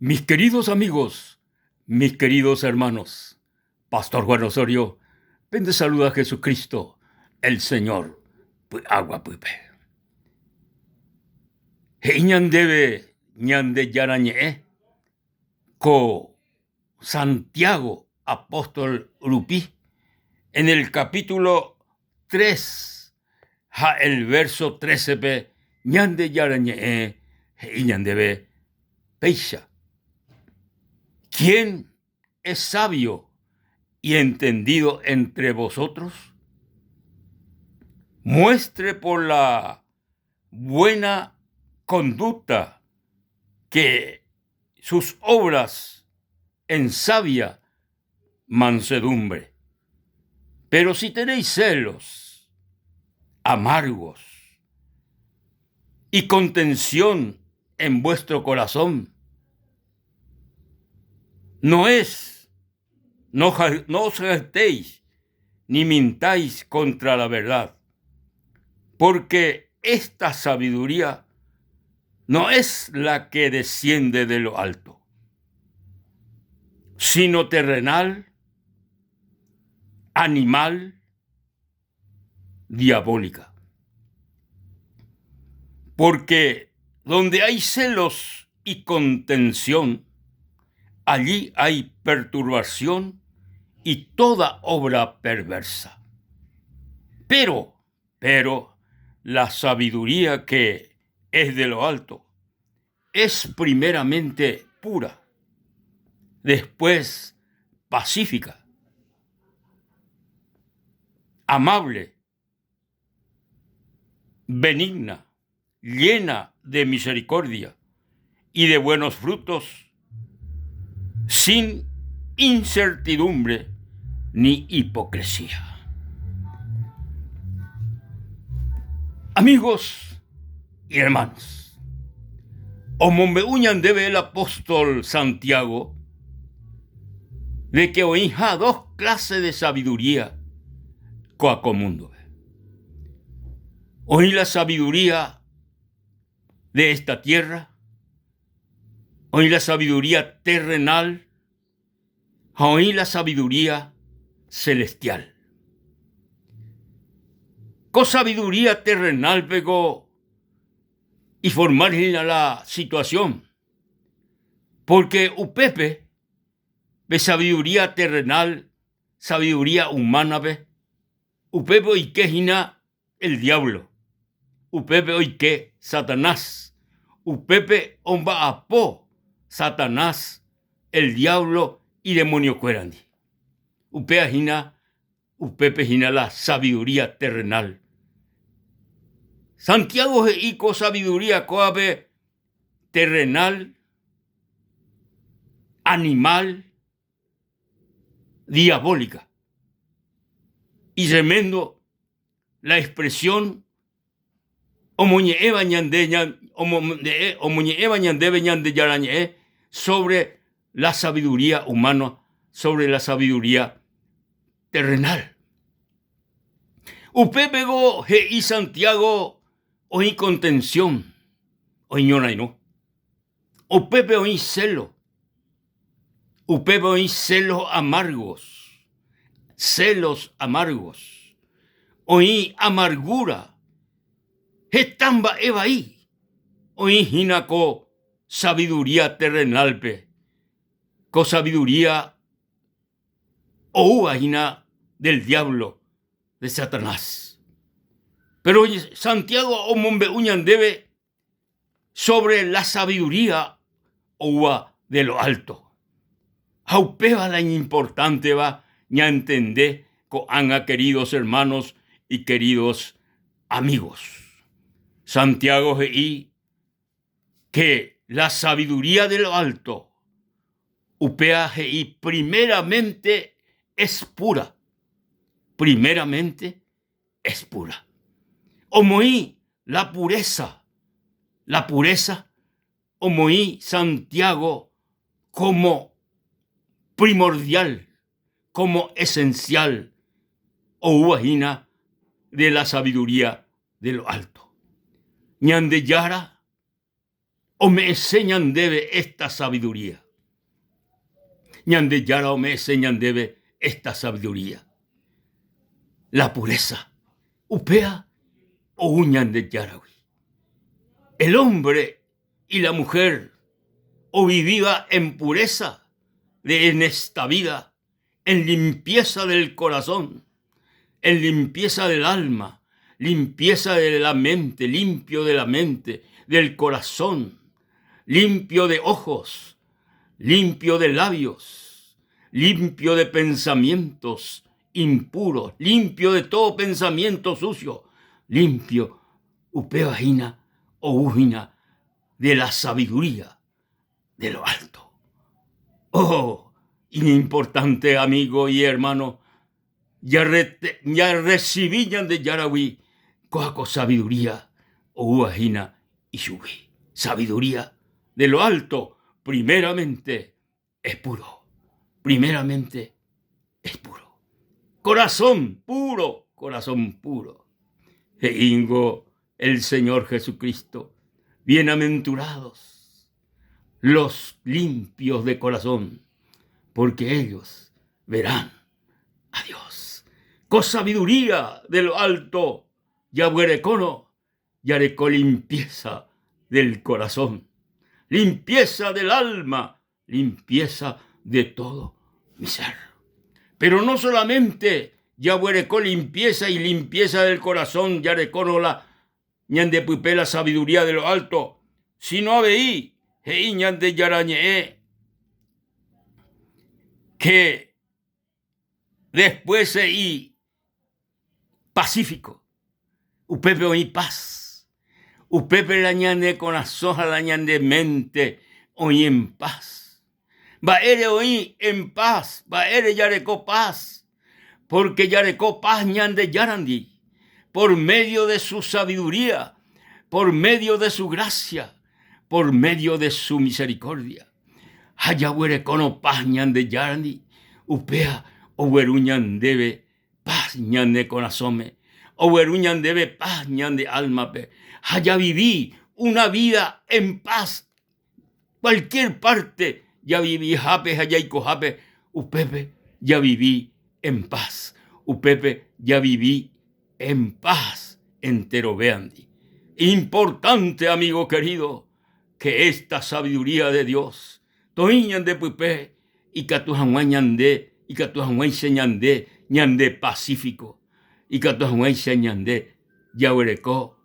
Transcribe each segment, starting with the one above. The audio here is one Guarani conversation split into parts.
Mis queridos amigos, mis queridos hermanos, Pastor Juan Osorio, pende saluda Jesucristo, el Señor, py'aguapýpe. He'i ñandéve Ñandejára Ñe'ẽ ko Santiago apóstol rupi, en el capítulo 3 ha el verso 13-pe Ñandejára Ñe'ẽ he'i ñandéve péicha, ¿Quién es sabio y entendido entre vosotros? Muestre por la buena conducta que sus obras en sabia mansedumbre. Pero si tenéis celos amargos y contención en vuestro corazón, no es, no, no os jactéis ni mintáis contra la verdad, porque esta sabiduría no es la que desciende de lo alto, sino terrenal, animal, diabólica. Porque donde hay celos y contención, allí hay perturbación y toda obra perversa. Pero, pero, la sabiduría que es de lo alto es primeramente pura, después pacífica, amable, benigna, llena de misericordia y de buenos frutos, sin incertidumbre ni hipocresía. Amigos y hermanos, omombe'u ñandéve el apóstol Santiago de que oĩha dos clases de sabiduría ko'a ko múndope. Oĩ la sabiduría de esta tierra, oĩ la sabiduría terrenal ha oĩ la sabiduría celestial. Ko sabiduría terrenal-peko iformal hína la situación, porque upépe pe sabiduría terrenal, sabiduría humana-pe, upépe oike hína el diablo, upépe oike Satanás, upépe omba'apo Satanás, el diablo idemoniokuérandi. Upéva hína, upépe hína la sabiduría terrenal. Santiago he'i ko sabiduría kóvape terrenal, animal, diabólica. Y tremendo la expresión omoñe'ẽva ñande omoñe'ẽva ñandéve Ñandejára Ñe'ẽ sobre la sabiduría humana, sobre la sabiduría terrenal. Upépego he'i Santiago oĩ contención, oĩ ñorairõ. Upépe oĩ celo, upépe oĩ celos amargos, celos amargos, oĩ amargura, heta mba'e vai oĩ hína ko sabiduría terrenal-pe, ko sabiduría oúva hína del diablo, de Satanás. Pero Santiago omombe'u ñandéve sobre la sabiduría oúva de lo alto. Ha upéva la iñimportánteva ñantende ko'ág̃a queridos hermanos y queridos amigos. Santiago he'i que la sabiduría de lo alto, upéva he'i primeramente es pura, primeramente es pura. Omoĩ la pureza, la pureza omoĩ Santiago como primordial, como esencial oúva hína de la sabiduría de lo alto. Ñandejára. Ome'ẽse ñandéve esta sabiduría. Ñandejára ome'ẽse ñandéve esta sabiduría. La pureza. Upéva ou Ñandejáragui. El hombre y la mujer ovivíva en pureza de en esta vida, en limpieza del corazón, en limpieza del alma, limpieza de la mente, limpio de la mente, del corazón, limpio de ojos, limpio de labios, limpio de pensamientos impuros, limpio de todo pensamiento sucio, limpio upéva hína ou hína de la sabiduría de lo alto. Oh, iñimportante amigo y hermano, jarrecibi Ñandejáragui kóa ko sabiduría oúva hína ichugui. Sabiduría de lo alto, primeramente es puro, primeramente es puro. Corazón puro, corazón puro. He'íngo el Señor Jesucristo, bienaventurados los limpios de corazón, porque ellos verán a Dios. Ko sabiduría de lo alto jaguerekórõ jareko limpieza del corazón, limpieza del alma, limpieza de todo mi ser. Pero no solamente jaguereko limpieza y limpieza del corazón, jarekórõ la ñandepype la sabiduría de lo alto, sino avei he'i Ñandejára Ñe'ẽ que después he'i pacífico, upépe oĩ paz, upépe la ñane korasõ ha la ñane mente oĩ en paz. Mba'ére oĩ en paz? Mba'ére jareko paz? Porque jareko paz Ñandejárandi por medio de su sabiduría, por medio de su gracia, por medio de su misericordia. Ha jaguerekórõ paz Ñandejárandi, upéva ogueru ñandéve paz ñane korasõme, ogueru ñandéve paz ñande álmape, ha javivi una vida en paz cualquier parte javivihápe ha jaikohápe, upépe javivi en paz, upépe javivi en paz enterovéandi. Importante, amigo querido, que esta sabiduría de Dios toĩ ñande pype ikatu hag̃ua ñande, ikatu hag̃uáicha ñande ñande pacífico, ikatu hag̃uáicha ñande jaguereko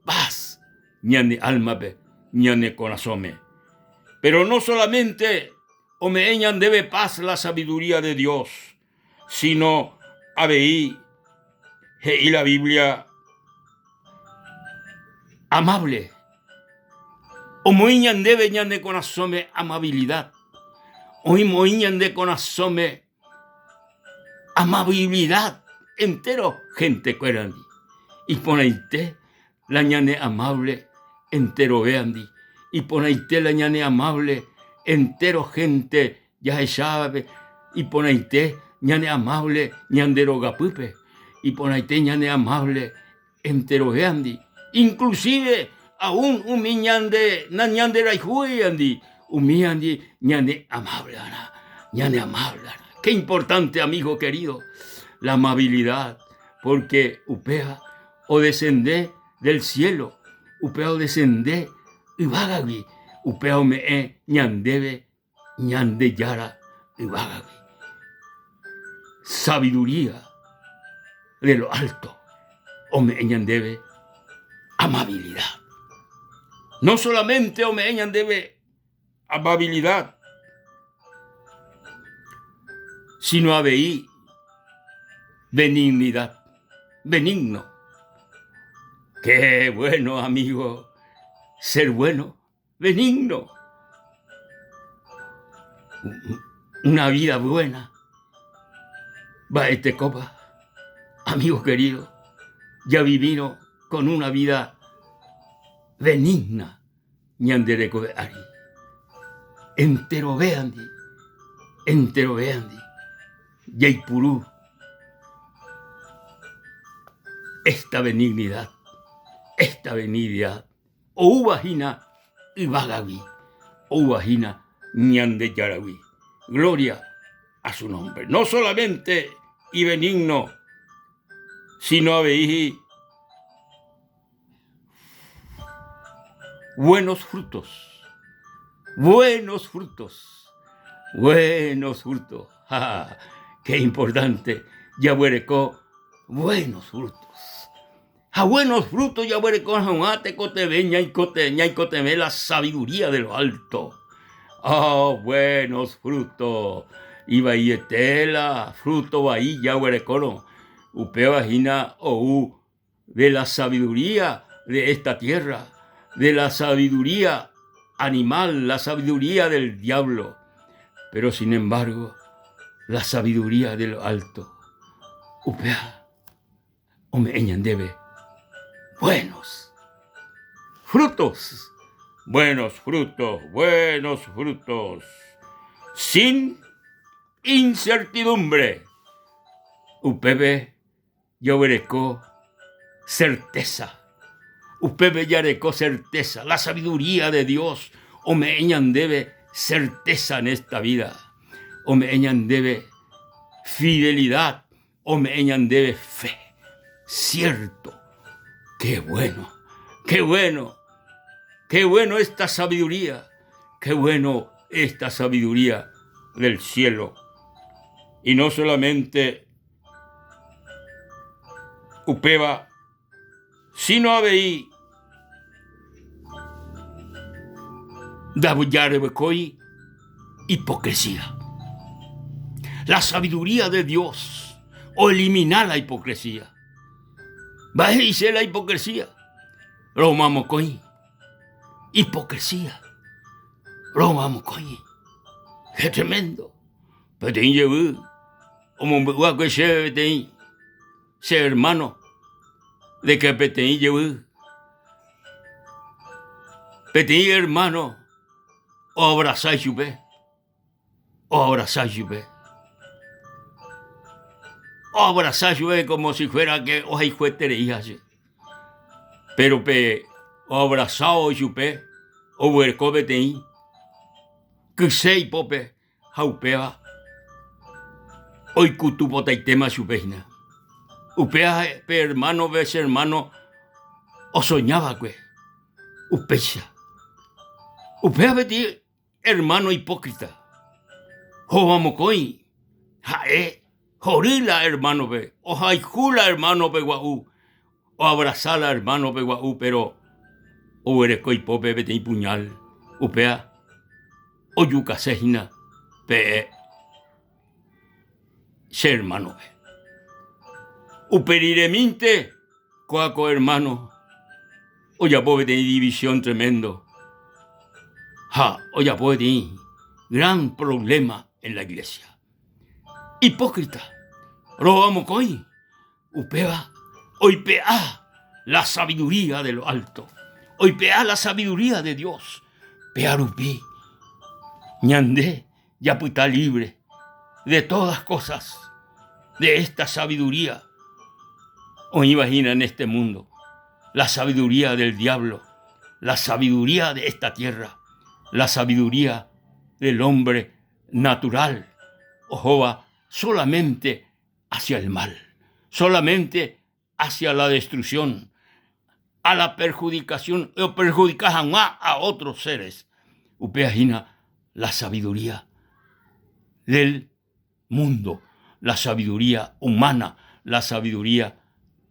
paz ñane álmape, ñane korasõme. Pero no solamente ome'ẽ ñandéve paz la sabiduría de Dios, sino avei he'i la Biblia amable. Omoĩ ñandéve ñane korasõme amabilidad. Omoĩ ñande korasõme amabilidad entero hentekuérandi. Iporãite la ñane amable enterovéandi. Iporãite la ñane amable entero gente jahechávape. Iporãite ñane amable ñande rogapýpe. Iporãite ñane amable enterovéandi. Inclusive aún umi ñande nañanderayhúiandi, umíandi ñane amable va'erã, ñane amable va'erã. Qué importante amigo querido la amabilidad, porque upéva odescende del cielo, upéva odescende yvágagui, upéva ome'ẽ ñandéve Ñandejára yvágagui. Sabiduría de lo alto ome'ẽ ñandéve amabilidad. No solamente ome'ẽ ñandéve amabilidad, sino avei benignidad, benigno. Qué bueno, amigo, ser bueno, benigno. Una vida buena. Mba'etekópa, amigo querido, javivírõ con una vida benigna ñande rekove ári. Enterovéandi, enterovéandi jaipuru esta benignidad, esta benignidad oúva hína. yvágagui, oúva hína Ñandejáragui. Gloria a su nombre. No solamente y benigno, sino avei buenos frutos, buenos frutos, buenos frutos. Ha, qué importante jaguereko buenos frutos. Ha buenos frutos jaguereko hag̃ua tekotevẽ ñaikotevẽ, ñaikotevẽ la sabiduría de lo alto. Oh, buenos frutos. Ivaiete la fruto vai jaguerekórõ. Upéva hína ou de la sabiduría de esta tierra, de la sabiduría animal, la sabiduría del diablo. Pero sin embargo, la sabiduría de lo alto, upéva ome'ẽ ñandéve buenos frutos, buenos frutos, buenos frutos, sin incertidumbre. Upépe Jaguereko certeza. Upépe jareko certeza. La sabiduría de Dios ome'ẽ ñandéve certeza en esta vida. Ome'ẽ ñandéve fidelidad. Ome'ẽ ñandéve fe. Cierto. Qué bueno. Qué bueno. Qué bueno esta sabiduría. Qué bueno esta sabiduría del cielo. Y no solamente Upéva, síno avei ndajarekói hipocresía. La sabiduría de Dios oelimina la hipocresía. Mba'e he'ise la hipocresía? Roma mokõi hipocresía. Roma mokõi. Qué tremendo. Peteĩ jevy omombe'u va'ekue chéve peteĩ che hermano de que peteĩ jevy peteĩ hermano oabrasa ichupe, oabrasa ichupe, oabrasa ichupe como si fuera que ohayhueterei hache. Pero pe oabrasávo ichupe oguereko peteĩ kyse ipópe Ha upéva oikutu potaitéma chupe hína. Upéva pe ermáno pe che ermáno osoña va'ekue upéicha. Upéva peteĩ ermáno hipókrita. Hova mokõi ha'e hory la ermánope, ohayhu la ermánope gua'u, oavrasa la ermánope gua'u péro oguereko ipópe peteĩ puñál. Upéva ojukase hína pe che ermánope. Upe riremínte kóa ko ermáno ojapo peteĩ división tremendo ha ojapo peteĩ gran problema en la iglesia. Hipócrita, rova mokõi Upéva oipe'a la sabiduría de lo alto, oipe'a la sabiduría de Dios. Péa rupi ñande japyta libre de todas cosas de esta sabiduría oĩva hína en este mundo, la sabiduría del diablo, la sabiduría de esta tierra, la sabiduría del hombre natural ohóva solamente hacia el mal, solamente hacia la destrucción, a la perjudicación, operhudika hag̃ua a otros seres. Upéva hína la sabiduría del mundo, la sabiduría humana, la sabiduría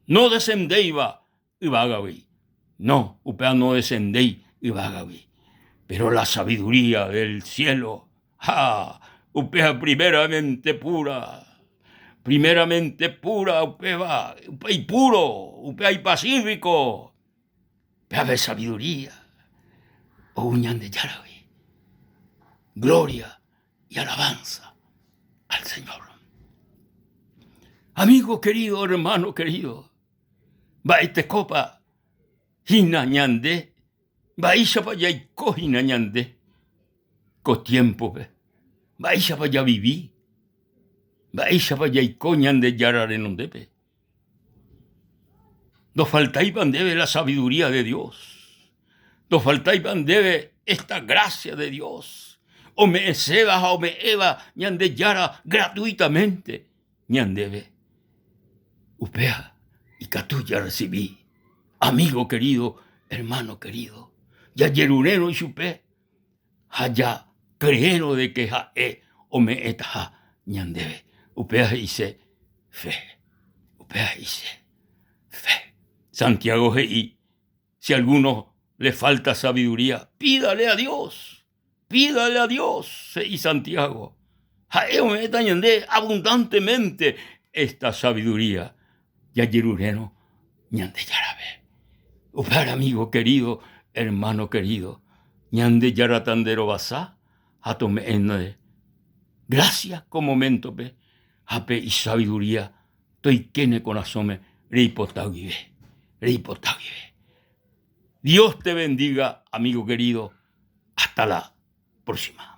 no descendéiva yvágagui. No, upéva no descendéi yvágagui. Pero la sabiduría del cielo, ha, upéva primeramente pura, primeramente pura, upéva, upe ipuro, upéva ipacífico, upéva pe sabiduría ou Ñandejáragui. Gloria y alabanza al Señor. Amigo querido, hermano querido, Mba'etekópa hína ñande? Mba'éichapa jaiko hína ñande ko tiémpope? Mba'éichapa javivi? Mba'éichapa jaiko Ñandejára renondépe? Ndofaltáipa ndéve la sabiduría de Dios? Ndofaltáipa ndéve? Esta gracia de Dios ome'ẽséva ha ome'ẽva Ñandejára gratuitamente ñandéve. Upéva ikatu jarresivi, amigo querido, hermano querido, jajerurérõ ichupe ha jakreérõ de que ha'e ome'ẽtaha ñandéve. Upéva he'ise fe. Upéva he'ise fe. Santiago he'i Si alguno le falta sabiduría, pídale a Dios, pídale a Dios, he'i Santiago. Ha'e ome'ẽta ñande abundantemente esta sabiduría jajerurérõ Ñandejárape. Upévare, amigo querido, hermano querido, Ñandejára tanderovasa ha tome'ẽ nde gracia ko moméntope ha pe isabiduría toike ne korasõme reipota guive, reipota guive. Dios te bendiga, amigo querido. Hasta la próxima.